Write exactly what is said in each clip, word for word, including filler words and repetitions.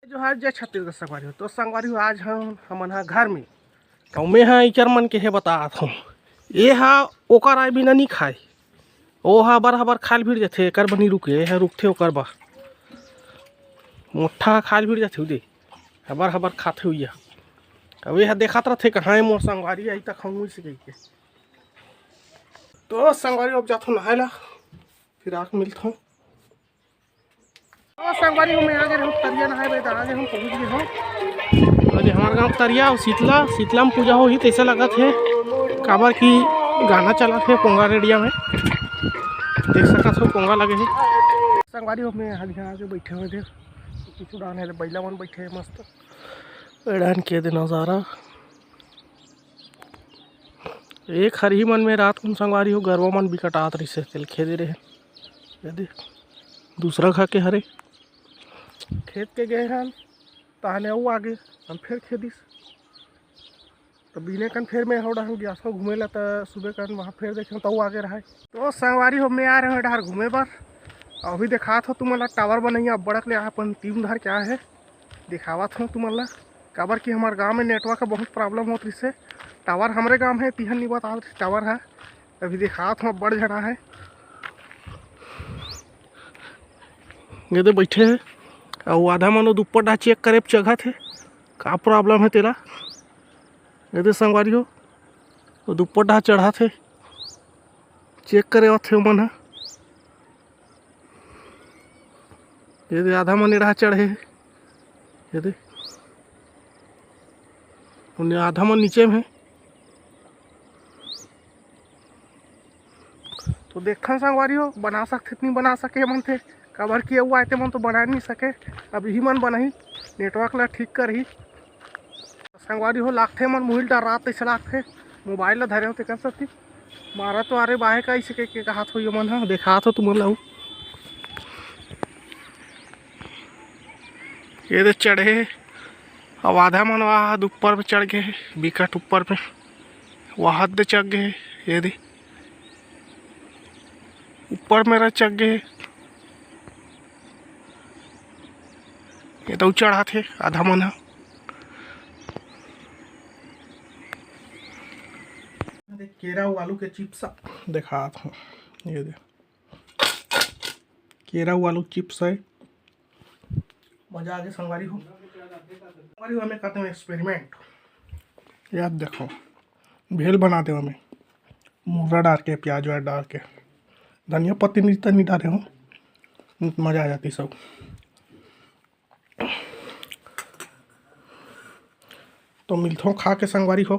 जोहार, जय छत्तीसगढ़ संगवारी हो। तो संगवारी हो, आज हम, हमन ह घर में, अउ मैं ह इकर मन के हे बतात हूँ, ये ह ओकर आय बिना नी खाय, ओ ह बर हबर खाल भिड़ जथे, एकर बर नी रुके, ये ह रुकथे ओकर बर। मोट्ठा ह खाल भिड़ जथे, उदे हबर हबर खाथे उइया। अब ये ह देखत रथे, कहाँ हे मोर संगवारी, आई तक हम उइसे कहिके। तो संगवारी, अब जाथो नहाय ला, फिर आके मिलथो। ओ संगवारी हो, मैं आ गे रहूं तरिया नहाए बर, त आ गे हम पहुंच गे हो। अरे हमार गांव तरिया अउ शीतला, शीतला में पूजा होही तइसे लगत हे, काबर कि गाना चलत हे पोंगा रेडिया में, देख सकत हो पोंगा लगे हे। संगवारी हो, मैं यहाँ, यहाँ आके बैठे हुए थे, कुछ डान है, बैला मन बैठे हैं मस्त। एड़ान के दे नजारा। एक हरही मन में रात कुन संगवारी हो, गरवा मन बिकट आत रहिसे, तेल खेदे रहे। ये दे, दूसरा खा के हरे। खेत के गए रहन, तहने अउ आगे, हम फेर खेदिस। तो बीने कन फेर मैं हो डहन गया घूमे ला, त सुबह कन वहाँ फेर देखे, त अउ आगे रहे। तो संगवारी हो, मैं आ रहे हो डहर घूमे बर। अभी देखात हो तुमन ला टावर बनैया, अब्बड़क ले अपन टीम धर के आए हे। दिखावत हूँ तुमन ला, काबर कि हमार गांव में नेटवर्क के बहुत प्रॉब्लम होत रहिसे। टावर हमरे गांव में तिहन नी बतात रहिस टावर है। अभी दिखात हूँ, बड़ झना है, ये दे बैठे है। अउ आधा मन ओदे ऊपर डहा चेक करे चघत है, का प्रॉब्लम है तेला। ये दे संगवारी हो, ओदे ऊपर डहा चढ़त है, चेक करे आत हे ओमन ह। ये दे आधा मन एड़ा चढ़े हे, ये दे, ओने आधा मन नीचे में हे। तो देखन संगवारी हो, बना सकथे त नी बना सके मन थे, काबर कि अउ आए ते मन तो बना नी सके। अब इही मन बनाही, नेटवर्क ला ठीक करही। संगवारी हो, लागथे मन मोबाइल डहरात तइसे लागथे, मोबाइल ला धरे हो तेकर सेती। मारा तो अरे बाहे का इसे के, के कहात हो ये मन ह, देखात हो तुमन ला। ये दे चढ़े हे, अब आधा मन वाहद ऊपर पे चढ़ गे हे, बिकट ऊपर पे, वाहद दे चढ़ गे हे। ये दे ऊपर मेरा चढ़ गे हे। ये तो चढ़ात हे आधा मन ह। केरा अउ आलू के चिप्स देखात हूँ, ये दे केरा अउ आलू चिप्स है। मजा आ गया संगवारी हो। संगवारी हो, हमें करते हैं एक्सपेरिमेंट। याद देखो, भेल बना दे हमें, मुर्रा डाल के, प्याज व्याज डाल के, धनिया पत्ती नी, नी डाले हो, मजा आ जाती सब। तो मिलथों खा के संगवारी हो।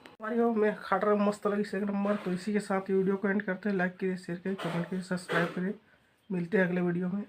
संगवारी हो, मैं खाट रहा हूँ, मस्त लगी एक नंबर। तो इसी के साथ ये वीडियो को एंड करते हैं। लाइक करिए, शेयर करिए, कमेंट करिए, सब्सक्राइब करिए। मिलते हैं अगले वीडियो में।